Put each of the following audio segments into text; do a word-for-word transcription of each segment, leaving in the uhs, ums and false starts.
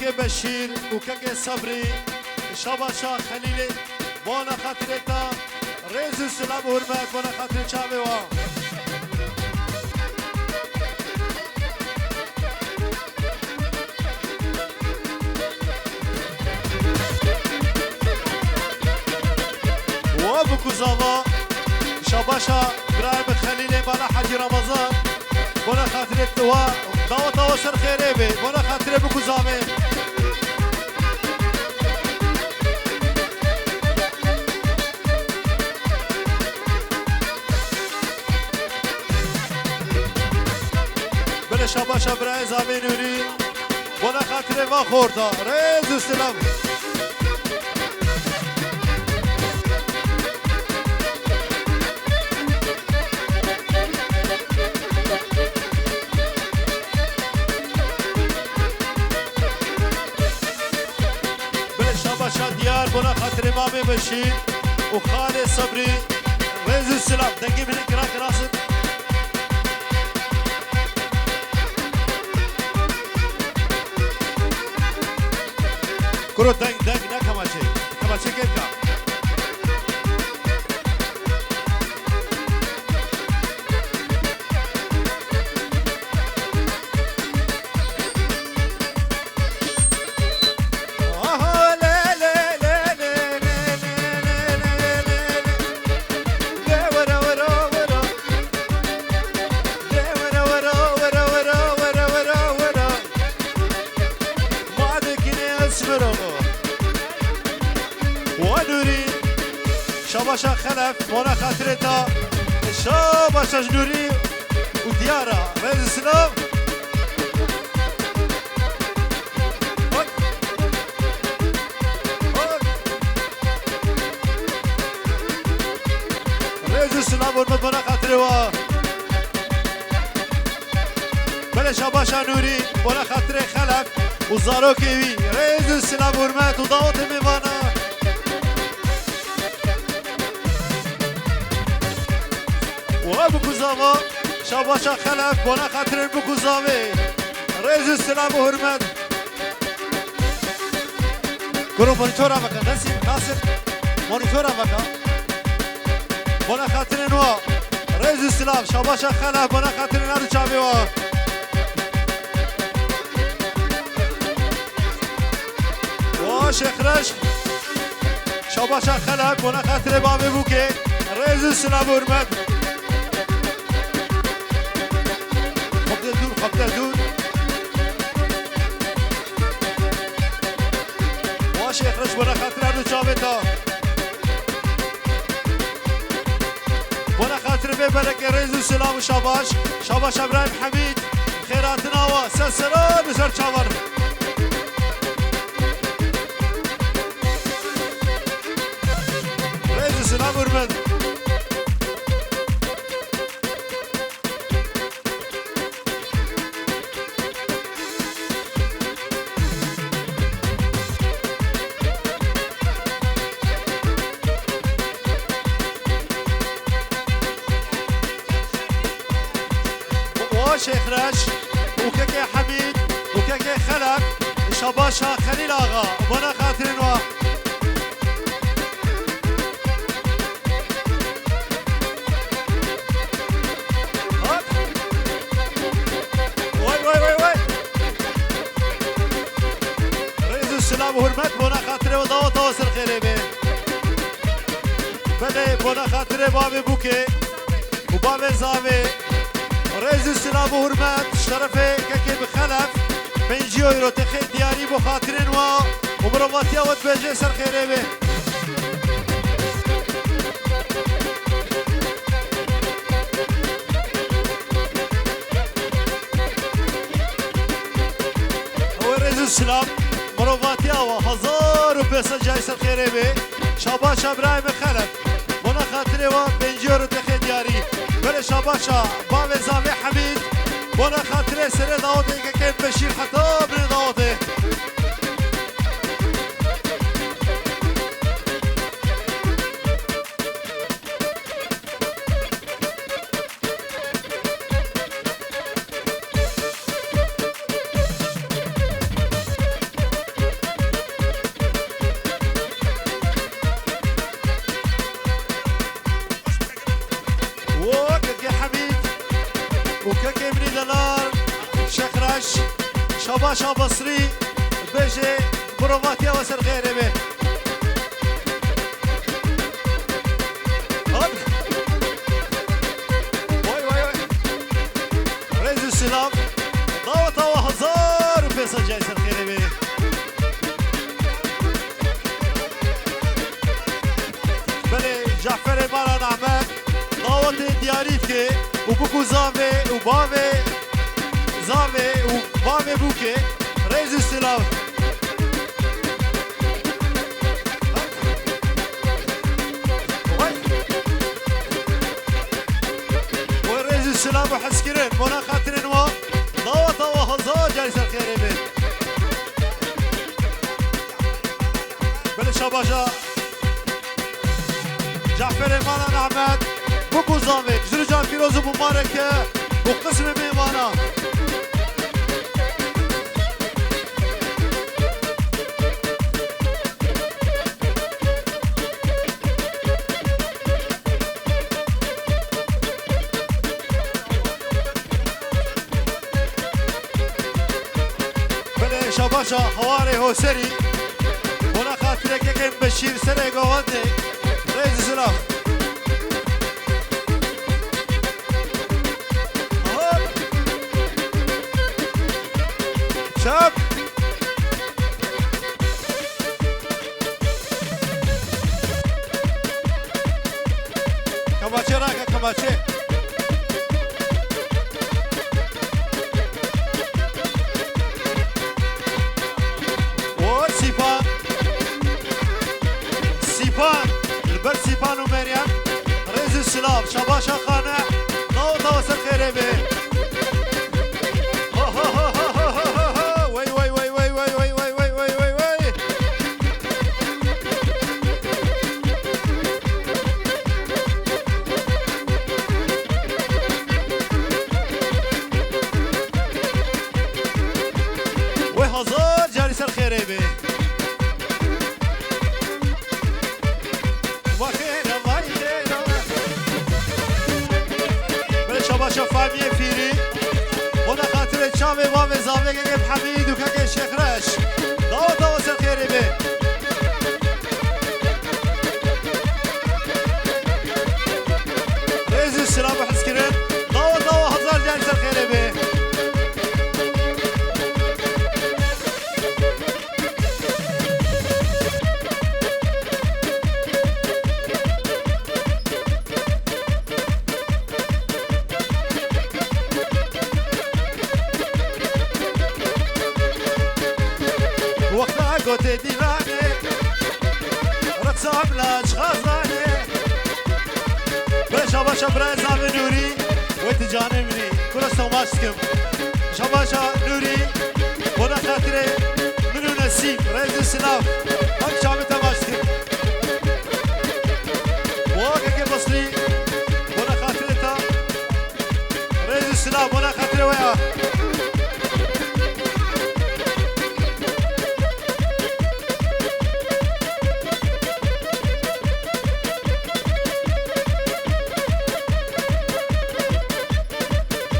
Beşîr û kekê Sebrî, şabaşa Xelîlê, bona xatirê te, rêz û silav û hurmet, bona xatirê çavê wa. Wa bikuzava, şabaşa birayê min Xelîlê mala Hecî Ramazan. Bona xatirê te wa, daweta wa ser xêrê be. Bona xatirê bikuzavê. Bile şabaşa birayê Zavê Nûrî. Bona xatirê va xorta. Rêz û silav. Bile şabaşa diyar, bona xatirê mamê Beşîr û xalê Sebrî. Rêz û silav. Dengê min ê kira kira sit. Kuro deng, deng, ne kemaçe. Kemaçe kê bika. Aha, le, le, le. Wa Nûrî, şabaşa Xelef, bona xatirê te, şabaşa ji Nûrî û Diyara. Rêz û silav. Hop. Hop. Rêz û silav, hurmet, bona xatirê wa. Belê şabaşa Nûrî, bona xatirê Xelef û zarokê wî. Rêz û silav, hurmet û dawetê mêvana. Wa bikuzava, şabaşa Xelef, bona xatirê bikuzavê. Rêz û silav û hurmet. Kuro monitora veke, Nesîm, Nasir, monitora veke. Bona xatirê wa. Rêz û silav, şabaşa Xelef, bona xatirê her du çavê wa. Wa Şêx Reş. Şabaşa Xelef, bona xatirê bavê bûkê. Rêz û silav û hurmet. Xebte dûr, xebte dûr. Wa Şêx Reş, bona xatirê her du çavê te. Bona xatirê vê berekê rêz û silav û şabaş. Şabaşa Îbrahîm Hemîd. Xêratina wa ser seran û ser çavan. Rêz û silav hurmet. Wa Şêx Reş û kekê Hemîd û kekê Xelef, şabaşa Xelîl Axa, bona xatirên wa. Hop. Way, way, way, way. Rêz û silav û hurmet bona xatirê we daweta we ser xêrê be. Belê, bona xatirê bavê bûkê û bavê zavê. Rêz û silav û hurmet, şerefê kekê bi Xelef. Pêncî euro te xê diyarî bo xatirên wa û mirovatiya we dibêje ser xêrê be. Ew ê rêz û silav, mirovatiya wa hezar û pênc sed carî ser xêrê be. Şabaşa birayê min Xelef. Bona xatirê wa pêncî euro te xê diyarî. Belê şabaşa bavê zavê Hemîd. Bona xatirê serê dawetê kekê Beşîr heta binê dawetê. û kekê min î delal Şexreş, Şabaşa Basrî, bêje mirovatiya we ser xêrê be. Hop. Vay, vay, vay. Rêz û silav. Daweta we hezar û pênc sed carî ser xêrê be. Belê, Caferê Malan Ehmed dawetê diyarî dike û bûk û zavê û bavê zavê û bavê bûkê rêz û silav. Vay. Wê rêz û silav û hezkirin bona xatirên we daweta we hezar carî ser xêrê be. Belê şabaşa Caferê Malan Ehmed, bûk û zavê, ji rican pîroz û mubarek e û qismê mêvana. Belê şabaşa hawarê Hoserî. Bona xatirê kekên Beşîr serê govendê. Rêz û silav. Hop. Çap. Kemaçe rake, kemaçe. O Sîpan. Sîpan. Li ber Sîpan û Meryem. Rêz û silav. Şabaşa Xane. Daweta we ser xêrê be. Wey, wey, wey. Wê hezar carî ser xêrê be. Belê şabaşa famiyê Fîrî. Bona xatirê çavê bavê zavê kekê Hemîd û kekê Şêxreş. Daweta we ser xêrê be. Rêz û silav û hizkirin. Daweta we hezar carî ser xêrê be. Wexta gotê dîlanê, rexsa bila ji xazanê. Belê şabaşa birayê zavê Nûrî, wê ti canê min î, kura stemaş dikim. Şabaşa Nûrî, bona xatirê min û Nesîm, rêz û silav. Hak çavê te baş dikim. Wa kekê Basrî, bona xatirê te. Rêz û silav, bona xatirê we ya.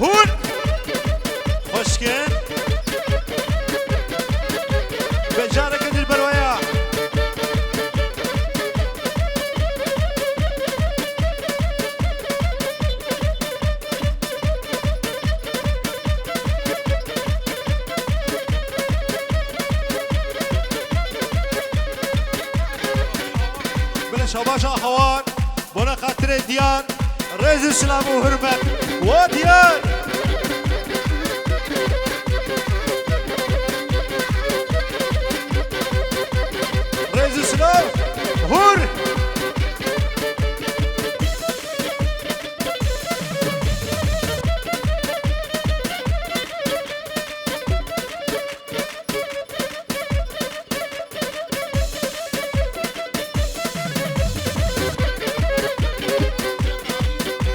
Hûn xweşkin. Bejareke dilber we ya. Belê şabaşa hawar, bona xatirê diyar, rêz û silav û hurmet. Wa diyar! Rêz û silav, hûr!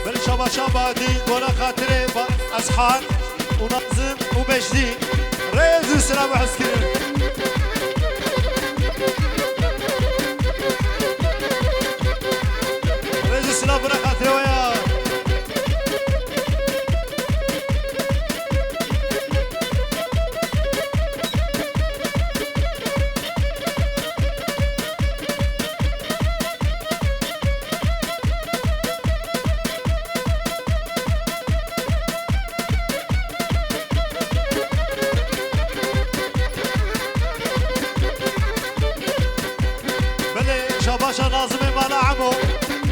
Belê şabaşa Badî, bona xatirê Ba-, Eshan û Nazim û Bejdî. Rêz û silav û hizkirin. Rêz û silav bona xatirê we ya.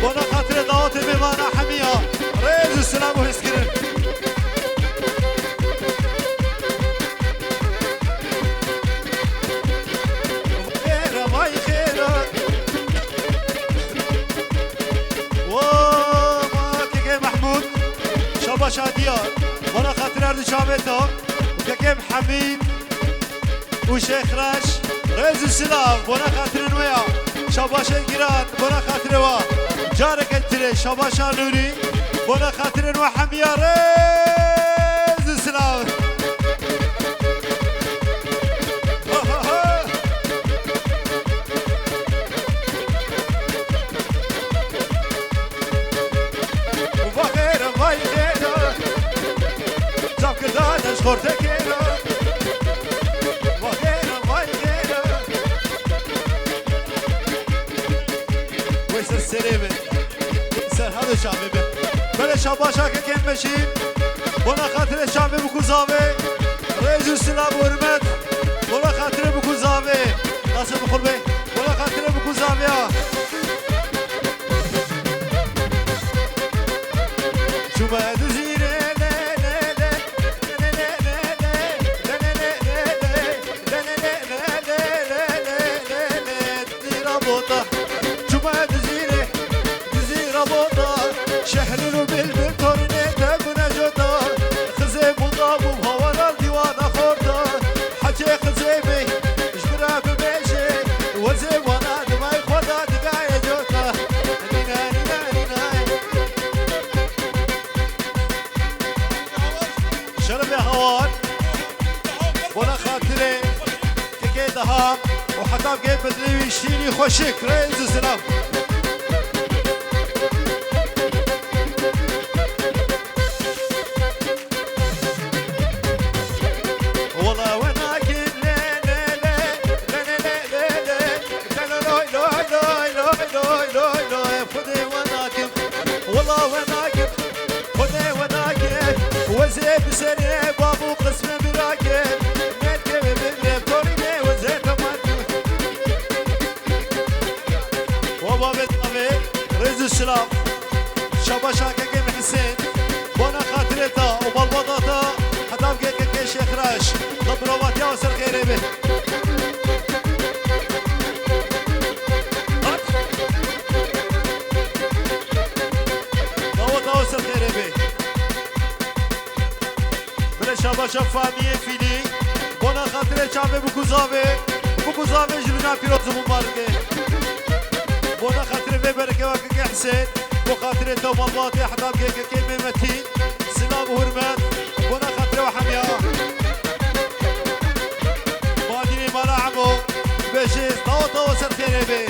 Bona xatirê dawetê mêvana hemiya. Rêz û silav û hêzkirin. Xêra, vay xêra. Wo, ma kekê Mehmûd, şabaşa diyar. Bona xatir her du çavê to. Û kekê Hemîd û Şêx Reş, rêz û silav, bona xatirên we ya. Şabaşê giran, bona xatirê wa. Careke tirê, şabaşa Nûrî, bona xatirên we hemiya, rêz û silav. Va xêr, vay xêr. Çavkirdan ez xortekê ra. Va xêr, vay xêr. Wê ser serê be. Ser hado çavê be. Bele şabaşa kekên meşî. Bona xatirê çavê bikû zavê. Rêz û silav û hurmet. Bona xatirê bikû zavê. Nasıl bixul be? Bona xatirê bikû zavê ya. Çûme dizîrê lê lê lê. Lê lê lê lê. Lê lê lê lê. Lê lê lê lê. Lê lê lê lê. Dizîra bota. Çûme dizîrê. Dizîra bota. Şehrîr û bilbil torînê te bûne cota. Xizê bûda bû hawara dîwana xorta. Hecê xizê bê. Ji bira bibêje. Wezê wana dimay xwe da digayê cota. Nîna, nîna, nîna. Şerefê hawar. Bona xatirê kekê Deham û heta gê bedlê wî şîrî xweşik. Rêz û silav. Wela we nakin lê lê lê, lê lê lê lê lê, lê lê loy loy loy loy loy loy loy, Xwedê we nakin, wela we nakin, Xwedê we nakin. Wezê bi serê bab û qismê birakin, merkevê bi rêvtorînê wezê temarkin. Wa bavê zavê, rêz û silav. Şabaşa kekê min Hisên. Bona xatirê ta û balbata ta. Heta bi kekê Şêx Reş. Li mirovatiya û ser xêrê be. Hat. Dawa, dawa ser xêrê be. Bire şabaşa famiyê Fîlî. Bona xatirê çavê bikû zavê. Bikû zavê ji bîna pîroz û mubarikê. Bona xatirê vê berekê wa kekê Hisên. Bo xatirê te malbatê heta bi kekê Mehmetî. Silav û hurmet. Bona xatirê we hemiya. Badînê mala Emo. Bêjê dawa dawa ser xêrê be.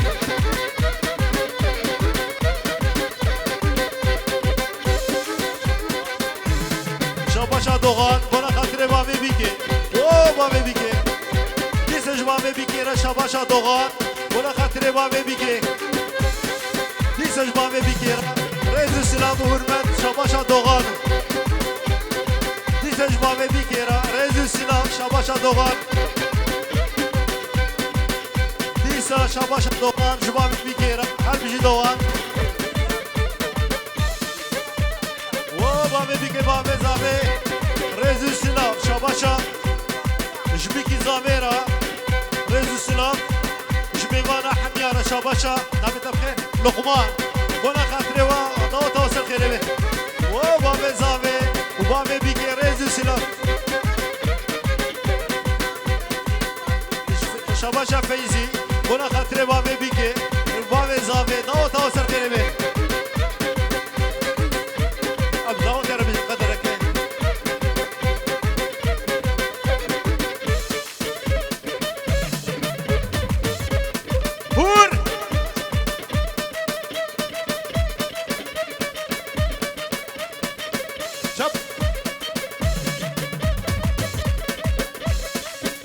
Şabaşa Doğan, bona xatirê bavê bîkê. O, bavê bîkê. Dîse ji bavê bîkê re şabaşa Doğan, bona xatirê bavê bîkê. Dîse ji bavê bîkê re rêz û silav û hurmet şabaşa Doğan. Dîse ji bavê bîkê re rêz û silav şabaşa Doğan. Dîsa şabaşa Doğan ji bavê bîkê re her bijî Doğan. Wo bavê bîkê bavê zavê. Rêz û silav şabaşa. Ji bîkî zavê re. Rêz û silav. Ji mêvana hemiya re şabaşa. Navê te bi xêr? Luqman. Bona xatirê wa. Dawa tawa ser xêrê be. Wo bavê zavê. Û bavê bîkê rêz û silav. Şabaşa Feyzî, bona xatirê bavê bîkê, bavê zavê, dawa tawa ser xêrê be.